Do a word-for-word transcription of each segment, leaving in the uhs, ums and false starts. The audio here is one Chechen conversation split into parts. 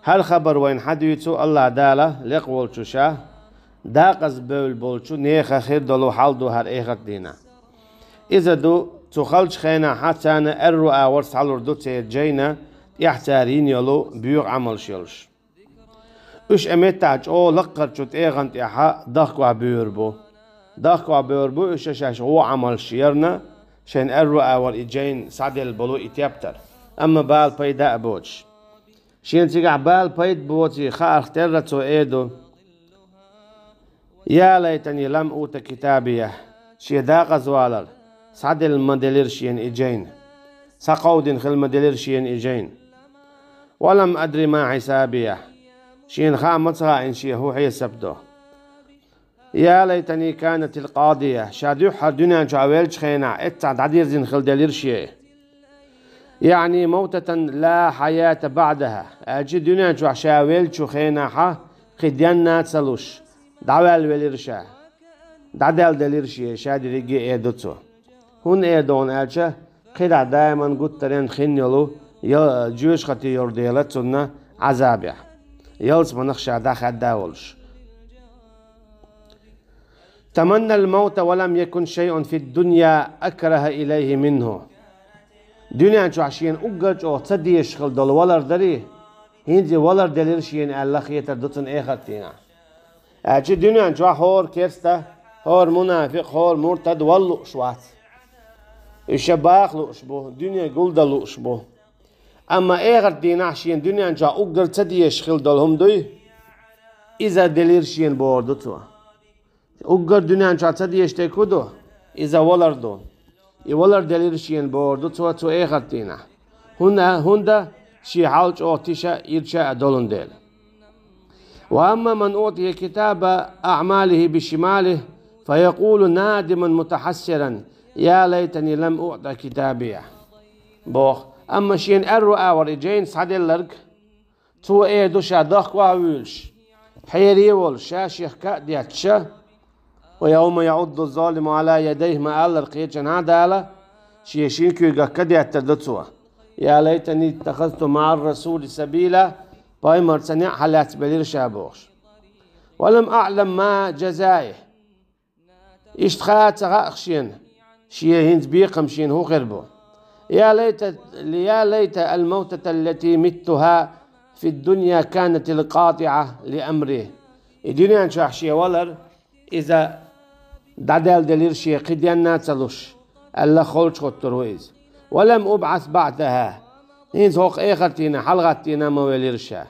ХӀара хабар вайна хьадуьйцу АллахӀ Дала лекха волчу Ша дакъазбевлла болчу нехан хир долу хьал ду хӀара эхарт дийнахь. Иза ду, цу халчу хенахь царна аьрру агӀор схьалур ду церан жайна тӀехь цара йина йолу боьха Ӏамалш йолуш. Уьш а меттахь чӀогӀа лаккхарчу тӀегӀан тӀехь дахкохь бевр бу. Дахкохь бевр бу уьш шаьш вон Ӏамалш ярна, шайн аьрру агӀор и жайна схьаделла болу и тептар, амма бала пайда а боцуш. Шена цигахь бала пайда боций хаарх терра цо эр ду: «Я лайтани лам ута китабия». Шен дакъазвалар схьаделла ма делира шена и жайна. Схьакховдина хила ма делира шена и жайна. «Ва лам адри ма хьисабия». Шена хаа ма ца хаьа шен хӀун хьесап до. «Я лайтани канатил къадия». Ша дуьххьара дуьнен чохь веллачу хенахь эццахь дӀадирзина хила делира шен. «Яъни мавтатан ла хьаята баъдаха», аьлча, дуьнен чохь ша веллачу хенахь кхин денна а ца луш, дӀаваьлла велира ша. ДӀадаьлла делира шен, ша дерриге а эр ду цо. ХӀунда эр ду хьуна аьлча, кхидӀа даиман гуттаренна хин йолу я-, жоьжахати йолу дела цунна Ӏазабехь, ялсаманах ша дӀахаьдда волуш. «Таманнал маута ва лам якун шайъун фид дунья акраха илайхи минху». Дуьнен чохь шена уггар чӀогӀа ца дезаш хила долу валар дарий, хӀинца и валар делира шена аьлла хетар ду цунна эхарт дийнахь. Аьлча дуьнен чохь хӀора керста, хӀора мунафикъ, хӀора муртад вала лууш вац. Уьш ша баха лууш бу, дуьне гулдан лууш бу. Амма эхарт дийнахь шена дуьнен чохь уггар ца дезаш хила долу хӀума дуй, иза делира шена бохур ду цо. Уггар дуьнен чохь ца дезаш дерг хӀун ду? Иза валар ду. И валар делира шена бохур ду цо, цу эхарт дийнахь. ХӀунда, хӀунда шен хьал чӀогӀа тиша а, ирча а долун дела. «Ва амма ман утия китаба аъмалихи бишималихи, фа якъулу надиман мутахьассиран: я лайтани лам уъта китабия». Боху, амма шена аьрру агӀор и жайна схьаделларг, цо эр ду ша дахкохь а вуьйлуш, хьере а волуш, ша шех ка а детташ, «Ва явма яъудду залиму ала ядайхи» ма аллара кхечанхьа Дала, шен шин куьйгах ка деттар ду цо: «Я лайтани иттахазту маъар расули сабила», пайхамарца неӀ хьалаьцна белира ша бохуш. «Ва лам аълам ма жазаи». Иштта хаа ца хаьа шена, шен хӀинца бекхам шена хӀун хир бу. «Я лайта, я лайта ал-мавтата аллати миттуха фид дунья канатил къатиъа ли амри». И дуьнен чохь шен валар, иза дӀадаьлла делира шен кхин денна а ца луш, аьлла холчахӀоттур ву иза. «Ва лам убъас баъдаха». ХӀинца хӀокху эхартина, хьалагӀаттина ма велира ша.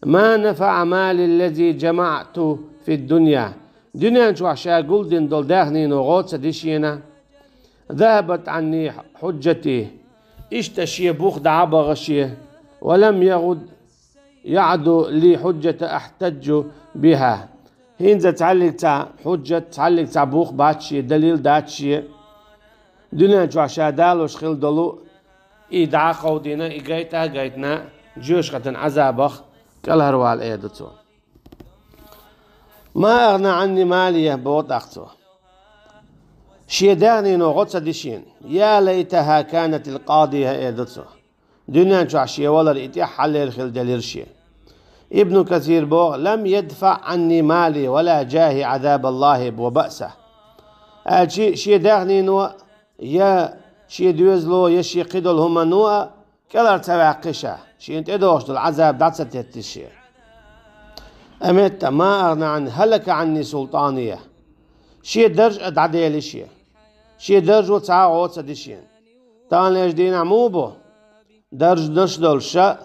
«Ма нафаъа мали ллази жамаъту фид дунья». Дуьнен чохь ша гулдина долу даьхнино гӀо ца ди шена. «Захабат Ӏанни хьуджати». Иштта шен бух дӀа а бахара шен. «Ва лам ягӀуд яъду ли хьуджата ахьтаджу биха». ХӀинца цхьаллиг цхьа хьуджат, цхьаллиг цхьа бух бац шен, далил дац шен. Дуьнен чохь ша далош хила долу, и дӀа а кховдийна, и гайта а гайтина, жоьжахатан Ӏазабах кӀелхьарвала, эр ду цо. «Ма агӀна Ӏанни малия», боху тӀаккха цо. Шен даьхнино гӀо ца ди шена. «Я лайтаха канатил къадия», эр ду цо. Дуьнен чохь шен валар и тӀаьххьаллера хила делира шен. Ибну Касир боху: «Лам ядфаъ Ӏанни мали ва ла жахи Ӏазабаллахи ва баъса». Аьлчи шен даьхнино я шен доьзало, я шен кхидолу хӀумано а кӀелхьара ца ваьккхи ша, шена тӀедогӀуш долу Ӏазаб дӀа ца теттира шен. Амма метта: «Ма агӀна Ӏанни, хӀалака Ӏанни султӀания». Шен дарж а дӀадели шен. Шен даржо цхьа а гӀо ца ди шена. Таханлерчу дийнахь муха бу? Даржаш долуш ша,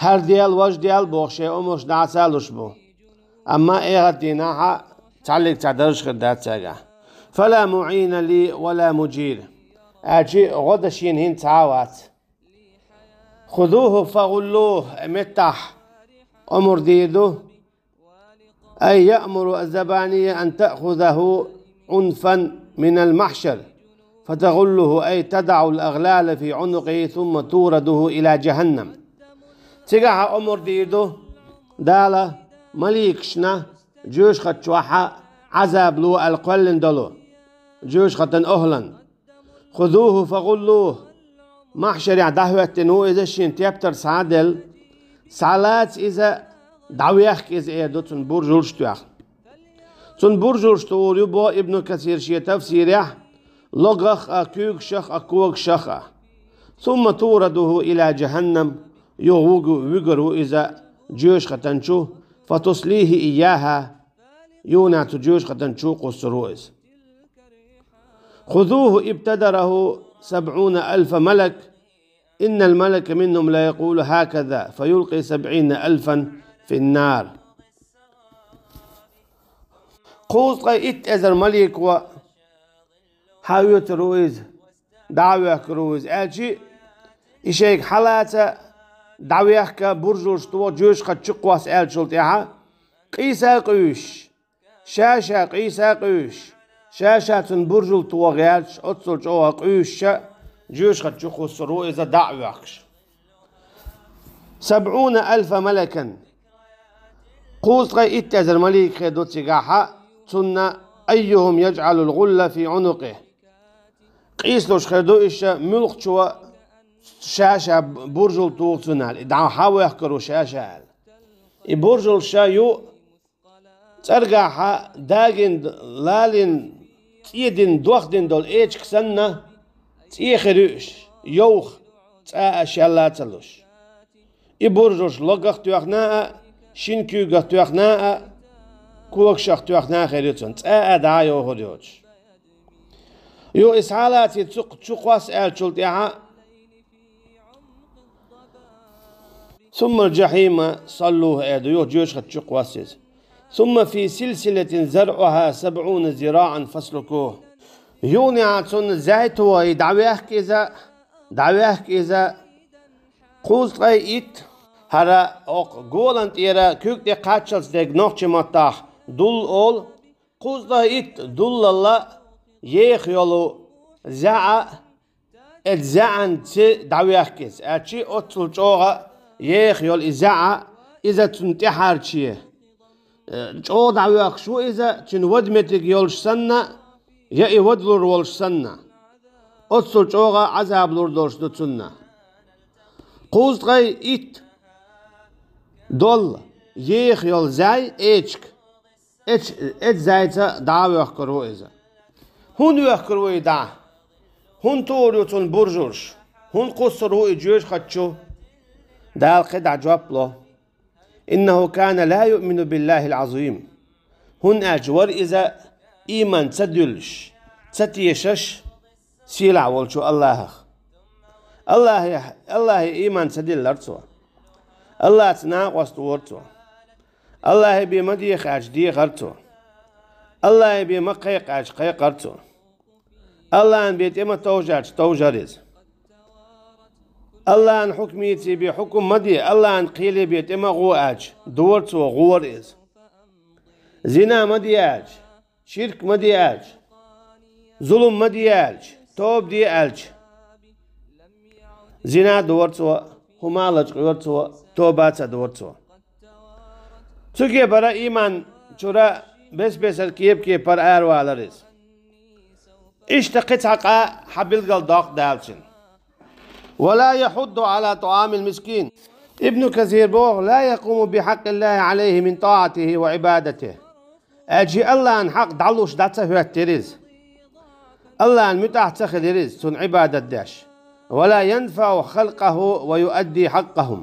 хӀара дел, важа дел бохуш шайн омраш дӀа а ца луш бу. Амма эхартдийнахь цхьаллиг цхьа дарж хир дац цаьргахь. «Фала муӀина ли ва ла мужир». Аьлчи гӀо дан шена хӀинца цхьа а вац. «Хузуху фагӀуллуху», меттахь омра дийр ду. «Ай яъмуру аз-забания ан таъхузаху Ӏунфан минал махьшар, фатагӀуллуху, ай тадаъул агӀлала фи Ӏунукъихи, сумма турадуху ила жаханнам». Цигахь омра дийр ду Дала маликашна, жоьжахати чохь Ӏазаб ло аьлла кхоьллина долу жоьжахатан охӀлан. «Хузуху фагӀуллуху». Махьшарехь дӀахӀоьттина ву иза, шен тептар схьа а делла, Схьалаца иза, дӀавехка иза, эр ду цунна буржалш тоьхна. Цунна буржалш тоьхар ю боху Ибн Касира шен тафсирехь, логах а, куьйгашах а, когашах а. ثم تورده إلى جهنم, юха вуьгу-, вуьгур ву иза жоьжахатан чу, فتصليه إياها, юха цу жоьжахатан чу кхуссур ву иза. خذوه ابتدره سبعون ألف ملك، إن الملك منهم ليقول هكذا، فيلقي سبعين ألفا في النار. Кхузткъе итт эзар малико хьаоьцур ву иза, дӀа а воьхкур ву иза, аьлча, и шайга хьалаца, дӀавехка, буржалш тоьхна, жоьжахати чу кхосса аьллачул тӀаьхьа, къийса а къуьйсуш, ша-ша къийса а къуьйсуш, ша-ша цунна буржалш тоьхна гӀерташ, оццул чӀогӀа къуьйсуш, жоьжахати чу кхуссур ву иза, дӀа а воьхкуш. سبعون ألف ملكا. Кхузткъе итт эзар малик хир ду цигахь, цунна, أيهم يجعل الغل في عنقه. Къийсалуш хир ду иштта, муьлххачо ша-ша буржалш тоьхна цунна аьлла, и дӀа хьа а воьхкур ву ша-ша аьлла. И буржалш ю цӀергахь дагийна, лалийна, цӀе дина, дохдина долу эчиг санна, цӀе хир ю уьш, йовха, цкъа а шелла а ца луш. И буржалш логах а тоьхна а, шина куьйгах а тоьхна а, когашах а тоьхна а хир ю цунна, цкъа а дӀа а йовхур йоцуш. Юха и схьалаций цу, чу кхосса аьллачул тӀаьхьа, ثم الجحيم صلوه, эр ду, юха жоьжахати чу кхосса иза. ثم في سلسلة ذرعها سبعون ذراعا فاسلكوه. Юха цунна зӀе тоьхна дӀавехка иза, дӀавехка иза, кхузткъе итт, хӀара оцу голан тӀера куьг тӀе кхаччалц дерг нохчийн маттахь дулл олу, кхузткъе итт дуллалла еха йолу зӀе, эцу зӀенан цӀе дӀавехка иза, аьлча, оццул чӀогӀа еха йолу и зӀе, иза цунна тӀаьхьарчий. Э, чӀогӀа дӀавоьхкуш ву иза, цуьнан вада меттиг йолуш санна, я и вада лур волуш санна. Оццул чӀогӀа Ӏазаб лур долуш ду цунна. Кхузткъе итт долла еха йолу зӀе, эчиг, эц-, эцу зӀеца дӀа а воьхкур ву иза. ХӀунда воьхкур ву и дӀа? ХӀунда тоьхур ю цунна буржалш? ХӀунда кхуссур ву и жоьжахати чу? Дала кхидӀа жоп ло: إنه كان لا يؤمن بالله العظيم. ХӀунда аьлча вара иза ийман ца дуьллуш, ца тешаш, сийлахь волчу Аллахьах. Аллахье, Аллахье ийман ца диллара цо. Аллахьца накъост вора цо. Аллахье бен ма деха аьлча, дехара цо. Аллахье бен ма кхайкха аьлча, кхайкхара цо. Аллахьан бен тӀе ма товжа аьлча, товжара иза. Аллахьан хьукмаций бен хьукум ма де, Аллахьан кхелий бен тӀе ма гӀо аьлча, дора цо, гӀора иза. Зина ма де аьлча, ширк ма де аьлча, зулум ма де аьлча, тоба де аьлча, зина дора цо, хӀума лачкъора цо, тоба а ца дора цо. Цу кепара, ийман чуьра, бес-бесара кеп-кепара аравалара иза. Иштта кхин цхьа къа хьан билгал доккху Дала цуьнан. ولا يحض على طعام المسكين. Ибн Касира боху: لا يقوم بحق الله عليه من طاعته وعبادته. Аьлча Аллахьан хьакъ дӀалуш дӀа ца хӀоьттира иза. Аллахьан муьтӀахь ца хилира иза, цунна Ӏибадат деш. ولا ينفع خلقه ويؤدي حقهم.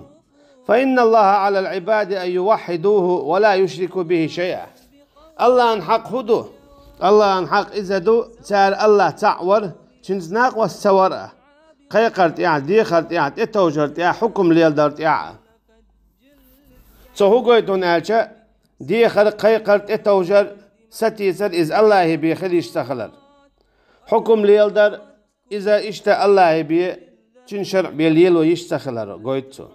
فإن الله على العباد أن يوحدوه ولا يشركوا به شيئا. Аллахьан хьакъ хӀун ду? Аллахьан хьакъ иза ду, цара Аллахь цхьаъ вар, цуьнца накъост ца вар а, кхайкхар тӀехь, дехар тӀехь, тӀетовжар тӀехь, хьукум леладар тӀехь а. Цо хӀун гойту аьлча, дехар, кхайкхар, тӀетовжар, сатийсар иза Аллахье бен хила йиш ца хилар. Хьукум леладар иза иштта Аллахье бен, цуьнан шарӀ бен лело йиш ца хилар гойту цо.